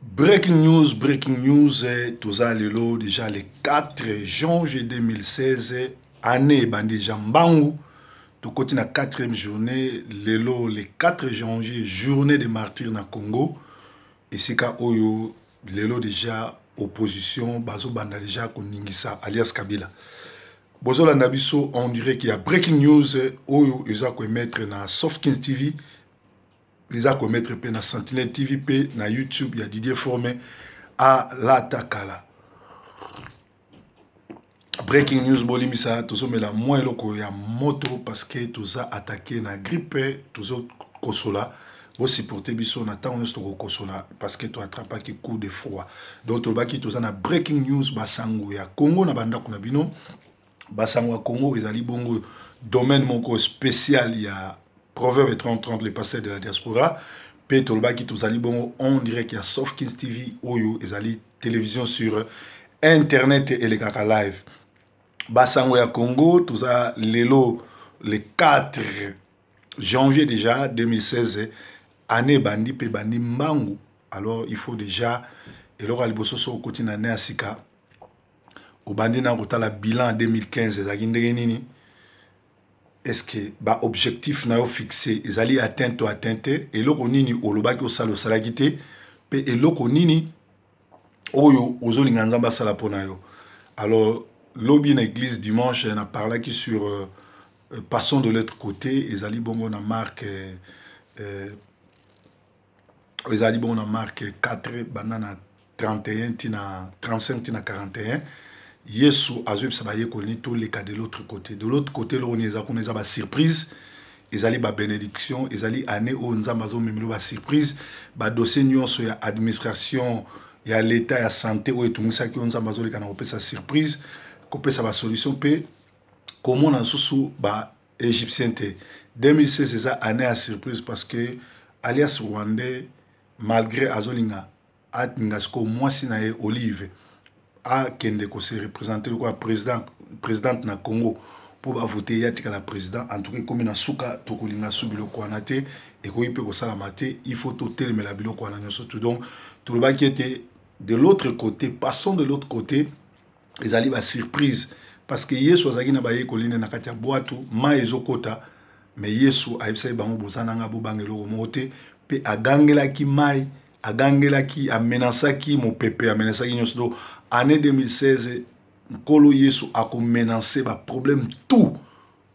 Breaking news, breaking news, toza lelo déjà le 4 janvier 2016, année ebandi déjà mbangu, tokoti na 4e journée, lelo le 4 janvier, journée des martyrs na Congo, esika oyo lelo déjà opposition bazobanda déjà koningisa alias Kabila. Bozolanda biso en direct ya breaking news oyo eza koemettre na Soft Kings TV, eza koemettre mpe na Sentinelle TV mpe na YouTube ya Didier Forme alata kala. Breaking news, bolimbisa, tozomela mwa eloko ya moto parce que toza attaqué na grippe, tozokosola. Bosupporte biso na ntango nyonso tokokosola parce que toattrapaki coup de froid. Donc tolobaki toza na breaking news, basango ya Congo na bandako na bino. Basango ya Congo ezali bongo domaine moko spécial ya Proverbe 30-30, le pasteur de la diaspora. Mpe tolobaki tozali bongo en direct ya Soft Kings TV, oyo ezali télévision sur internet, elekaka live. Basango ya Congo, toza lelo le 4 janvier déjà 2016, année ebandi mpe ebandi mbangu. Alors il faut déjà, eloko ya liboso, so okoti na année ya sika, obandi na kotala bilan 2015 ezalaki ndenge nini. Est-ce que baobjectif na yo fixe ezali atteint to atteint te? Eloko nini olobaki osala, osalaki te? Mpe eloko nini oyo ozolinga Nzambe asala mpo na yo? Alors lobi na église, dimanche, na parlaki sur passons de l'autre côté. Ezali bongo na Marc ezali bongo na Marc 4, banda na 31 ntina 35 ntina 41. Yesu azoyebisa bayekoli nini? Toleka de l'autre côté. De l'autre côté, eloko nini eza kuna? Eza basurprise, ezali babénédiction, ezali année oyo Nzambe azomemela basurprise. Badossier nyonso ya administration ya leta, ya santé oyo etungisaki oyo, Nzambe azoleka na kopesa surprise, kopesa basolution mpe komona lisusu baégyptien te. 2016 eza année ya surprise parce que alias rwandais, malgré azolinga alinga sikoyo mwasi na ye Olive akende kose représenter lokola président, présidente na Congo, mpo bavote ye atikala président. En tout cas ekomi na suka, tokolinga su biloko wana te, ekoki mpe kosalama te. Il faut totelemela biloko wana nyonso tu. Donc tolobaki ete de l'autre côté, passons de l'autre côté, ezali basurprise parce que Yesu azalaki na bayekoli nde na kati ya bwatu, mai ezokota, mais Yesu ayebisaki bango: "Boza na nga, bobanga eloko moko te." Mpe agangelaki mai, agangelaki, amenaçaki mopepe, amenaçaki nyonso. Donc année 2016, Nkolo Yesu akomenacer baproblème tout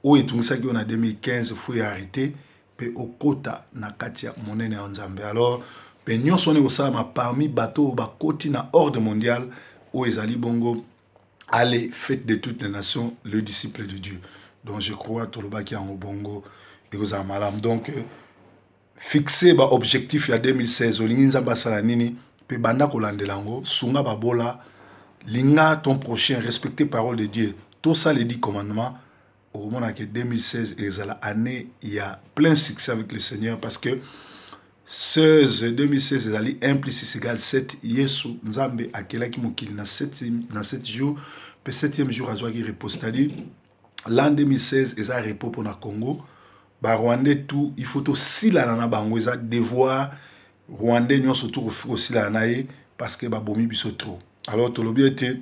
oyo etungisaki yo na 2015, faut arrêter mpe okota na kati ya monene ya Nzambe. Alors mpe nyonso wana ekosalama parmi bato oyo bakoti na ordre mondial oyo ezali bongo: allez, faites de toutes les nations le disciple de Dieu. Donc je crois tolobaki yango bongo, ekozala malamu. Donc fixe baobjectif ya 2016, olingi Nzambe asala nini, mpe banda kolandela yango. Sunga babola, linga ton prochain, respecter parole de Dieu, tosala les 10 commandements. Okomona ke 2016 ezala année ya plein succès avec le Seigneur parce que 16 2016 ezali 1 plus 6 égale 7. Yesu, Nzambe akelaki mokili na 7 jours, mpe 7e jour azwaki repos, c'est-à-dire l'an 2016 eza repos mpona Congo. Barwandais tout, il faut tosilana na bango, eza devoir. Rwandais nyonso tu kosilana na ye parce que babomi biso trop. Alors tolobi ete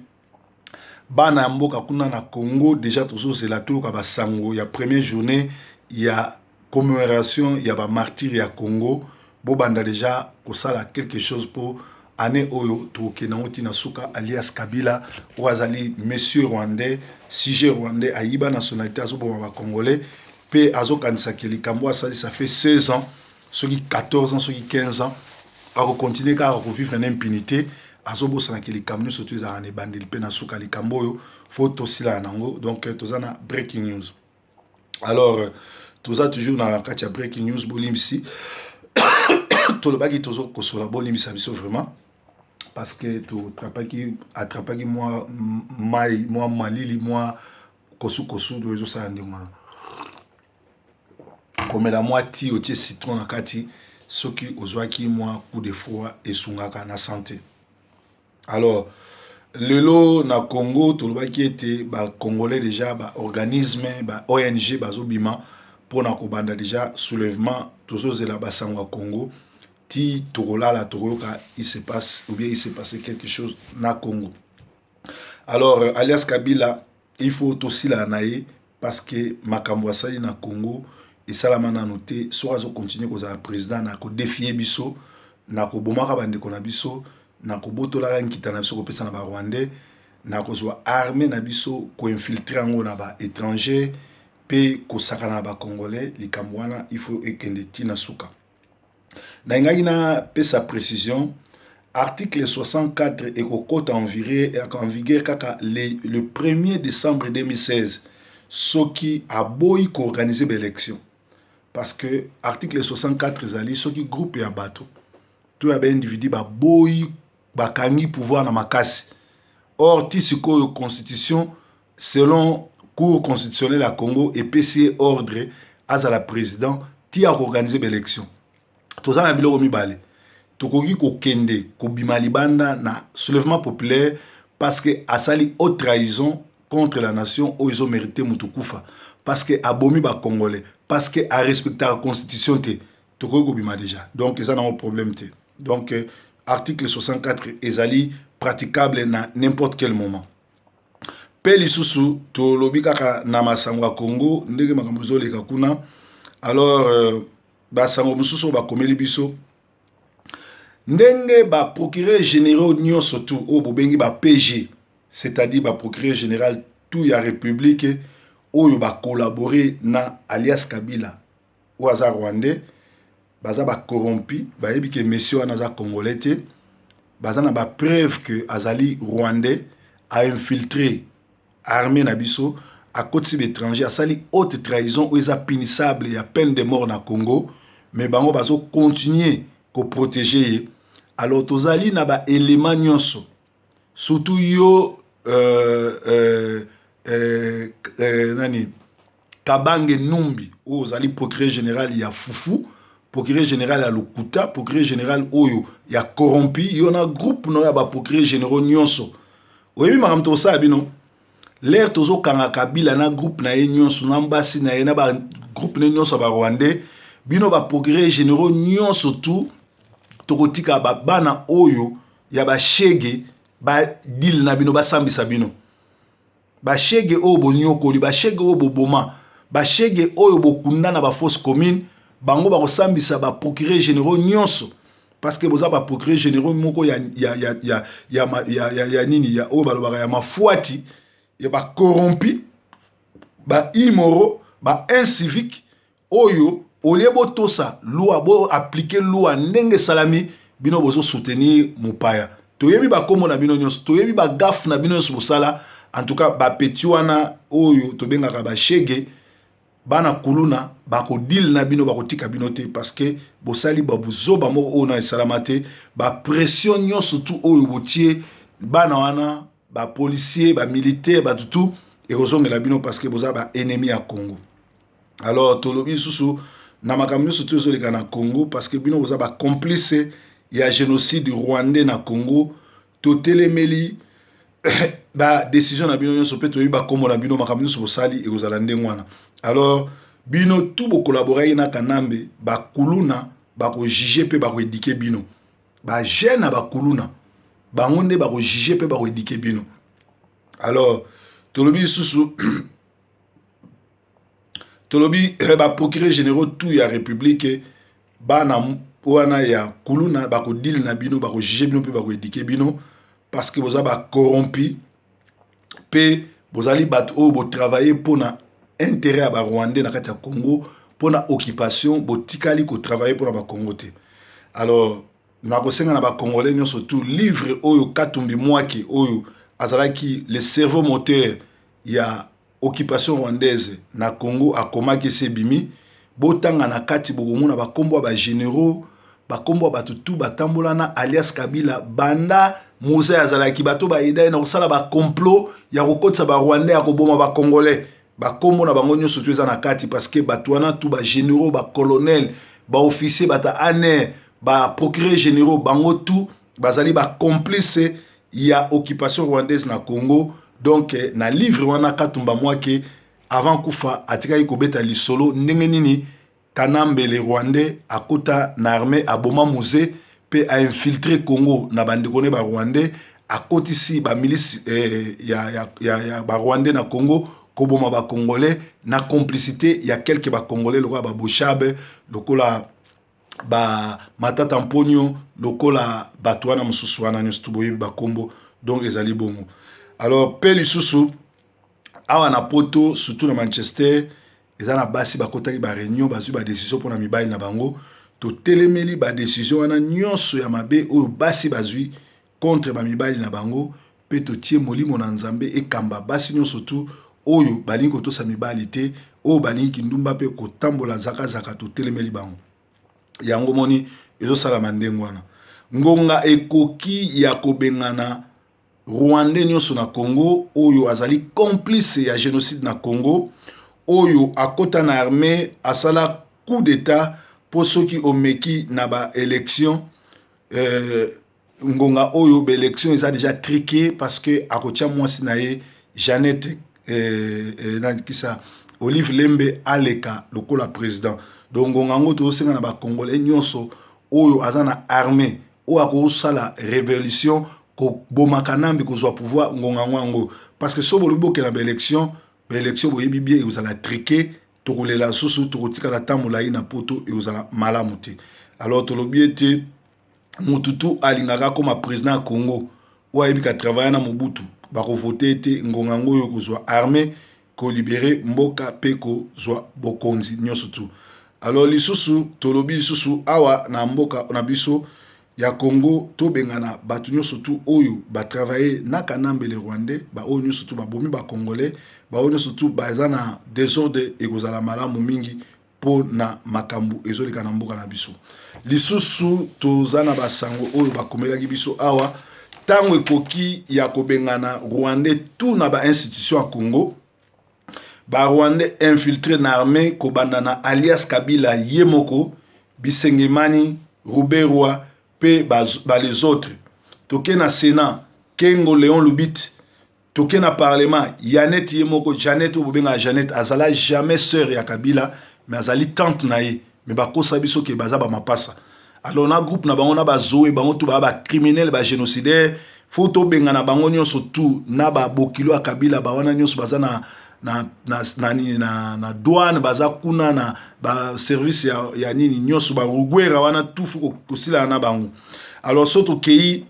bana ya mboka kuna na Congo déjà tozozela toyoka basango ya première journée ya commémoration ya bamartyrs ya Congo. Bobanda déjà kosala quelque chose mpo année oyo tokokende yango ntina suka. Alias Kabila oyo azali monsieur rwandais, sujet rwandais, ayiba nationalité, azoboma bacongolais mpe azokanisaki likambo asali, ça fait 16 ans, soki 14 ans, soki 15 ans, akocontinuer kaka kovivre na impunité. Azobosanaki likambo nyonso to ezalaka na ebandeli mpe na suka. Likambo oyo faut tosilana nango. Donc toza na breaking news. Alors toza toujours na kati ya breaking news. Bolimbisi, tolobaki tozokosola, bolimbisa biso vraiment parce que toattrapaki, attrapaki mwa mai, mwa malili, mwa kosukosu to ezosala ndenge wana. Komela mwa ti, otie citron na kati soki ozwaki mwa coup de froid, esungaka na santé. Alors lelo na Congo, tolobaki ete bacongolais déjà, baorganisme, ba ONG bazobima mpona kobanda déjà soulèvement. Tozozela basango ya Congo. Ti tokolala tokoyoka il se passe ou bien il s'est passé quelque chose na Congo. Alors alias Kabila, il faut tosila na ye parce que makambo asali na Congo esalama nano te. Soki azocontinuer kozala président na kodéfier biso, na kobomaka bandeko na biso, na kobotolaka nkita na biso kopesa na Barwandais, na kozwa armée na biso koinfiltrer yango na baétranger mpe kosakana na Bacongolais, likambo wana il faut ekende ntina suka. Nalingaki napesa précision: article 64 ekokɔta en vigueur kaka le 1er décembre 2016 soki aboyi koorganiser baélection, parce que article 64 ezali soki groupe ya bato to ya baindividu baboyi, bakangi pouvoir na makasi. Or ti sikoyo, constitution, selon Cour constitutionnelle ya Congo, epesi ye ordre azala président ti akoorganiser baélection. Toza na biloko mibale: tokoki kokende kobima libanda na soulèvement populaire parce que asali haute trahison contre la nation oyo ezomérite motu kufa, parce que abomi Bacongolais, parce que arespectaka constitution te. Tokoki kobima déjà, donc eza nango problème te. Donc article 64 ezali praticable na n'importe quel moment. Mpe lisusu tolobi kaka na masango ya Congo, ndenge makambo ezoleka kuna. Alors basango mosusu oyo bakomeli biso, ndenge baprocureur généraux nyonso tu oyo bobengi ba PG, c'est-à-dire baprocureur général tout ya République oyo bacollaborer na alias Kabila oyo aza Rwandais, baza bacorrompu. Bayebi ke monsieur wana aza Congolais te, baza na bapreuve ke azali Rwandais, ainfiltré armée na biso, akotisi baétranger, asali haute trahison oyo eza punissable ya peine de mort na Congo, mais bango bazocontinuer koprotéger ye. Alors tozali na baélément nyonso, surtout yo nani, Kabange Numbi, oyo ozali procureur général ya fufu, procureur général ya lokuta, procureur général oyo ya corrompu. Yo na groupe na oyo ya baprocureur généraux nyonso, oyebi makambo tokosala bino. L'heure tozokanga Kabila na groupe na ye nyonso, na basi na ye, na bagroupe na ye nyonso ya Barwandais, bino baprocureur généraux nyonso tu, tokotika babana oyo ya bashege badile na bino, basambisa bino. Bashege oyo bonyokoli, bashege oyo boboma, bashege oyo bokunda na bafosse commune, bango bakosambisa baprocureur généraux nyonso, parce que boza baprocureur généraux moko ya nini, ya oyo balobaka ya mafwati, ya bacorrompu, baimmoraux, baincivique, oyo au lieu botosa loi, boappliquer loi ndenge esalami, bino bozosoutenir mopaya. Toyebi bakombo na bino nyonso, toyebi bagaffes na bino nyonso bosala. En tout cas, bapeti wana oyo tobengaka bashege, bana kuluna, bakodile na bino, bakotika bino te, parce que bosali babuzoba moko oyo na esalama te. Bapression nyonso tu oyo botie bana wana, bapolicier, bamilitaire, bato tu, ekozongela bino, parce que boza baennemi ya Congo. Alors tolobi lisusu na makambo nyonso tu ezoleka na Congo, parce que bino boza bacomplice ya génocide rwandais na Congo. Totelemeli badécision na bino nyonso mpe toyebi bakombo na bino. Makambo nyonso bosali ekozala ndenge wana. Alors bino tu bokolaboraki na Kanambe, bakuluna bakojuger mpe bakoéduquer bino. Bajeune na bakuluna, bango nde bakojuger mpe bakoéduquer bino. Alors tolobi lisusu, tolobi baprocureur généraux tout ya République, bana wana ya kuluna bakodile na bino, bakojuger bino mpe bakoéduquer bino, parce que boza bacorrompu mpe bozali bato oyo botravailler mpona intérêt ya Barwandais na kati ya Congo, mpona occupation. Botikali kotravailler mpona Bacongo te. Alors nakosenga na Bacongolais nyonso tu, livre oyo Katumbi Mwake, oyo azalaki le cerveau moteur ya occupation rwandaise na Congo, akomaki, esi ebimi. Botanga na kati, bokomona bakombo ya bagénéraux, bakombo ya bato tu batambola na alias Kabila banda Mzee azalaki, bato bayeda ye na kosala bacomplot ya kokotisa Barwandais, ya koboma Bacongolais. Bakombo na bango nyonso tu eza na kati, parce que bato wana tu, bagénéraux, bacolonel, baofficier, bato ANR, baprocureur généraux, bango tu bazali bacomplice ya occupation rwandaise na Congo. Donc na livre wana, Katumba Mwake, avant kufa, atikaki kobeta lisolo ndenge nini. Kanambe le Rwandais akota na armée, aboma Mzee mpe ainfiltre Congo na bandeko ne Barwandais, akotisi bamilice ya Barwandais na Congo koboma Bacongolais na complicité ya quelques Bacongolais lokola baBoshab, lokola baMatata Mponio, lokola bato wana mosusu wana nyonso to boyebi bakombo. Donc ezali bongo. Alors mpe lisusu awa na Poto, surtout na Manchester, eza na basi bakotaki baréunion, bazwi badécision mpona mibali na bango. Totelemeli badécision wana nyonso ya mabe oyo basi bazwi contre bamibali na bango, mpe totie molimo na Nzambe ekamba basi nyonso tu oyo balingi kotosa mibali te, oyo balingi kindumba mpe kotambola zakazaka. Totelemeli bango yango. Moni ezosalama ndenge wana. Ngonga ekoki ya kobengana Rwandais nyonso na Congo oyo azali complice ya génocide na Congo, oyo akɔta na armée, asala coup d'État mpo soki omeki na baélection, ngonga oyo baélection eza déjà truqué, parce que akotia mwasi na ye Jeannette, nakisa Olive Lembe, aleka lokola président. Donc ngonga yango, tozosenga na Bacongolais nyonso oyo aza na armée, oyo akosala révolution koboma Kanambe, kozwa pouvoir, ngonga yango, parce que so bolobi bokende na baélection, baélection boyebi bien ekozala truqué. Tokolela susu, tokotikala ta molai na Poto, ekozala malamu te. Alors tolobi ete motu tu alingaka akóma président ya Congo, oyo ayebi katravaille na Mobutu, bakovote ete ngonga yango oyo kozwa armée, kolibérer mboka mpe kozwa bokonzi nyonso tu. Alors lisusu tolobi lisusu awa na mboka na biso ya Congo, tobengana bato nyonso tu oyo batravaille na Kanambe le Rwandais, baoyo nyonso tu babomi Bacongolais, baoyo nyonso tu baza na désordre. Ekozala malamu mingi mpo na makambo ezoleka na mboka na biso. Lisusu toza na basango oyo bakomelaki biso awa. Ntango ekoki ya kobengana Rwandais tu na bainstitution ya Congo, Barwandais infiltré na armée, kobanda na alias Kabila ye moko, Bisengemani, Ruberwa mpe ba les autres. Toke na Sénat, Kengo Léon Lubit. Toke na Parlement, Yanet ye moko, Janet oyo bobengaka Janet, azala jamais sœur ya Kabila, mais azali tante na ye, mais bakosa biso ke baza bamapasa. Alors na groupe na bango na bazoe bango tu baa bacriminel, bagénocidaire. Faut tobengana bango nyonso tu na babokilo ya Kabila. Bawana nyonso baza na douane, baza kuna na baservice ya nini nyonso, barugwera wana tu, faut kosilana na bango. Alors so tokei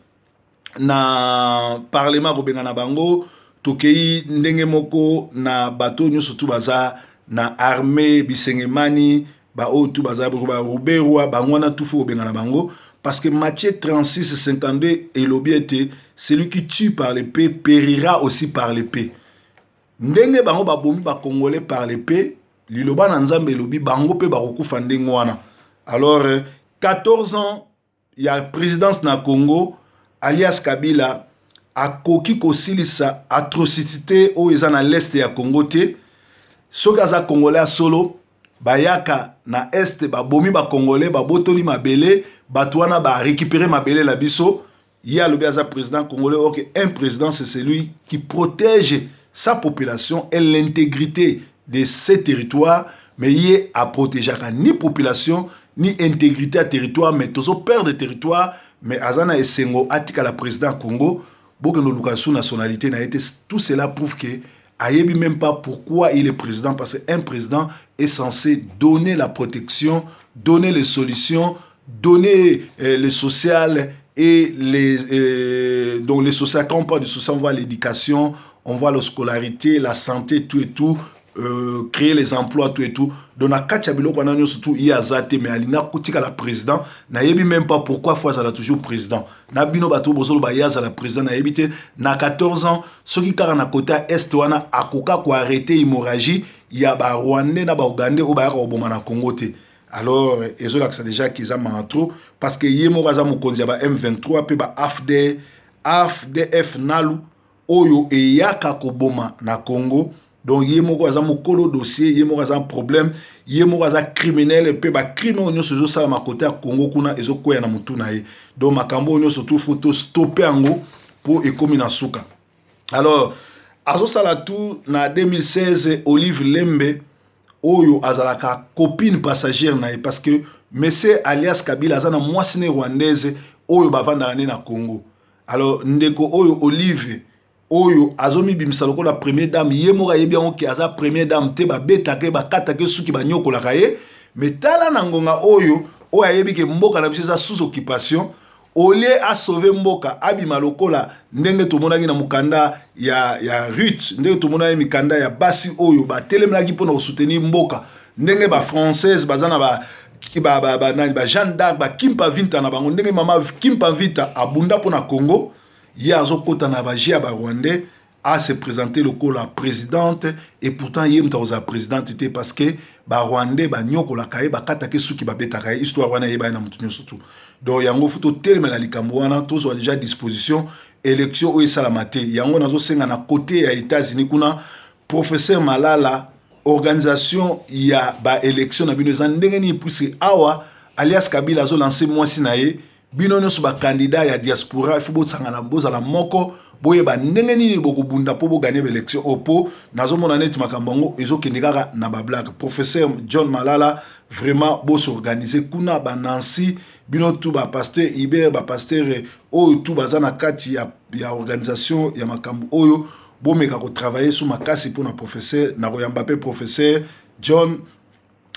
na Parlement kobengana bango, tokei ndenge moko na bato nyonso tu baza na armée, Bisengemani, baoyo tu baza baRuberwa, bango wana tu faut kobengana bango, parce que Matthieu 36 52 elobi ete celui qui tue par l'épée périra aussi par l'épée. Ndenge bango babomi Bacongolais par l'épée, liloba na Nzambe elobi bango mpe bakokufa ndenge wana. Alors 14 ans ya présidence na Congo, alias Kabila akoki kosilisa atrocité oyo eza na l'Est ya Congo te. Soki aza Congolais ya solo, bayaka na Est, babomi Bacongolais, babotoli mabele, bato wana barécupérer mabele na biso. Ye alobi aza président congolais. Ok, un président, c'est celui qui protège sa population et l'intégrité de ses territoires, mais ye aprotégeaka ni population ni intégrité ya territoire, mais tozoperdre territoire, mais aza na esengo atikala président Congo. Bokende oluka sous nationalité na ye te. Tout cela prouve que ayebi même pas pourquoi il est président, parce qu'un président est censé donner la protection, donner les solutions, donner le social et les donc les social. Quand on parle de social, on voit l'éducation, on voit la scolarité, la santé, tout et tout, créer les emplois, tout et tout. Donc na kati ya biloko wana nyonso tu, ye aza te, mais alingi akotikala président. Nayebi même pas pourquoi faut azala toujours président. Na bino bato bozoloba ye azala président, nayebi te. Na 14 ans, soki kaka na côté ya Est wana akoka koarrêter hémorragie ya Barwandais na Baugandais oyo bayaka koboma na Congo te, alors ezolakisa déjà ke eza mawa trop, parce que ye moko aza mokonzi ya ba M23 mpe ba AFD, AFDF nalu oyo eyaka koboma na Congo. Donc ye moko aza mokolo dossier, ye moko aza problème, ye moko aza criminel, mpe bacrime oyo nyonso ezosalama côté ya Congo kuna ezokwea na motu na ye. Donc makambo oyo nyonso tu, faut tostopper yango mpo ekómi na suka. Alors azosala tu na 2016, Olive Lembe. Oyo azalaka copine passagère na ye, parce que monsieur alias Kabila aza na mwasi ne rwandaise oyo bavandaka nde na Congo. Alors ndeko oyo Olive oyo azomibimisa lokola première dame, ye moko ayebi yango ke aza première dame te. Babetaka ye, bakataka ye suki, banyokolaka ye. Mais tala na ngonga oyo, oyo ayebi ke mboka na biso eza sous occupation, au lieu asauve mboka, abima lokola ndenge tomonaki na mokanda ya Ruth, ndenge tomonaki mikanda ya basi oyo batelemelaki mpona kosoutenir mboka, ndenge bafrançaise baza na ba ba, ba, ba, nani, ba Jeanne d'Arc, ba Kimpa Vita na bango, ndenge mama Kimpa Vita abunda mpona Congo. Ye azokɔta na bajeu ya barwandais, ase présenter lokola présidente, et pourtant ye moto akozala présidente te, parce que barwandais banyokolaka ye, bakataka ye suki, babetaka ye. Histoire wana eyebani na moto nyonso tu. Donc yango faut totelemela likambo wana, tozwa déjà disposition, élection oyo esalama te. Yango nazosenga na côté ya États-Unis kuna, professeur Malala, organisation ya baélection na bino eza ndenge nini? Puisque awa alias Kabila azolancer mwasi na ye. Bino nyonso bacandidat ya diaspora, il faut bosangana, bozala moko, boyeba ndenge nini bokobunda mpo bogagner baélection oyo, mpo nazomona neti makambo yango ezokende kaka na bablague. Professeur John Malala, vraiment bos'organiser kuna. Banancy, bino tu, bapasteur Iber, bapasteur oyo tu baza na kati ya organisation ya makambo oyo, bomeka kotravailler su makasi mpona professeur. Nakoyamba mpe professeur John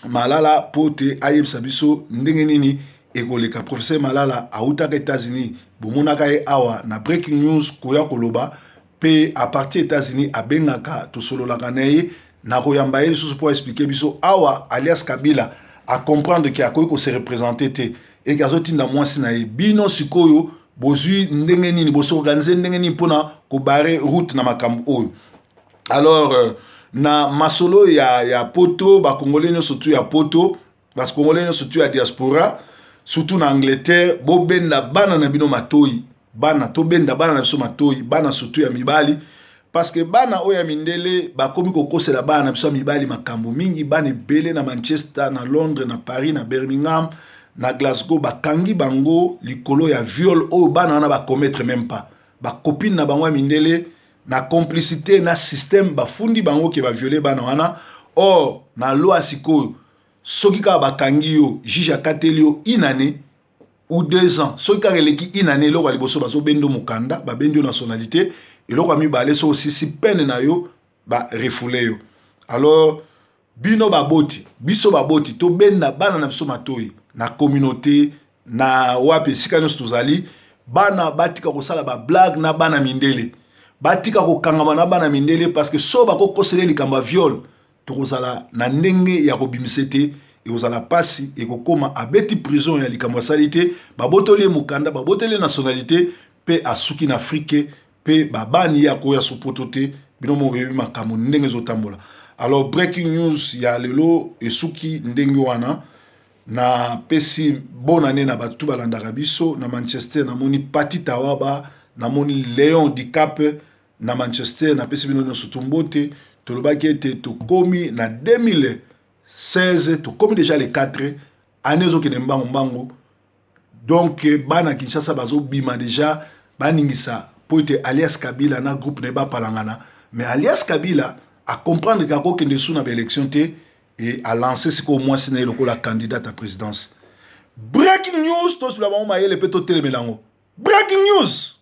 Malala mpo te ayebisa biso ndenge nini ekoleka. Professeur Malala awutaka États-Unis, bomonaka ye awa na Breaking News koya koloba mpe à partir États-Unis abengaka, tosololaka na ye. Nakoyamba ye lisusu mpo aexpliquer biso awa alias Kabila acomprendre ke akoki kose représenter te, eke azotinda mwasi na ye. Bino sikoyo bozwi ndenge nini, bos'organiser ndenge nini mpona kobarrer route na makambo oyo? Alors na masolo ya poto, bakongolais nyonso tu ya poto, bakongolais nyonso tu ya diaspora, surtout na Angleterre, bobenda bana na bino matoi. Bana, tobenda bana na biso matoi, bana surtout ya mibali, parce que bana oyo ya mindele bakomi kokosela bana na biso ya mibali makambo mingi. Bana ebele na Manchester, na Londres, na Paris, na Birmingham, na Glasgow, bakangi bango likolo ya viol oyo bana wana bacommettre même pas. Bacopine na bango ya mindele, na complicité na système, bafundi bango ke bavioler bana wana. Or na loi sikoyo, soki kaka bakangi yo, juge akateli yo une année ou 2 ans, soki kaka eleki une année, eloko ya liboso, bazobenda mokanda, babendi yo nationalité. Eloko ya mibale, soki osisi peine na yo, barefouler yo. Alors bino baboti, biso baboti, tobenda bana na biso matoi na communauté, na wapi, esika nyonso tozali. Bana batika kosala bablague na bana mindele, batika kokangama na bana mindele, parce que so bakokosela likambo ya viol, tokozala na ndenge ya kobimisa te, ekozala mpasi. Ekokóma abeti prison ya likambo asali te, babotoli ye mokanda, babotoli ye nationalité, mpe asuki na Afrique, mpe babani ye akoya sopoto te. Bino moko oyebi makambo ndenge ezotambola. Alors Breaking News ya lelo esuki ndenge wana. Napesi bonne année na bato balandaka biso na Manchester. Namoni Pati Tawaba, namoni Léon Dicap na Manchester. Napesi bino nyonso tumbote. Tolobaki ete tokomi na 2016, tokomi déjà le 4, année ezokende mbangu mbangu. Donc bana Kinshasa bazobima déjà, baningisa mpo ete alias Kabila na groupe na ye bapalangana. Mais alias Kabila acomprendre ke akokende su na baélection te e alance sikoyo mwasi na ye lokola candidate à présidence. Breaking News, tosula bango mayele mpe totelemela yango. Breaking News.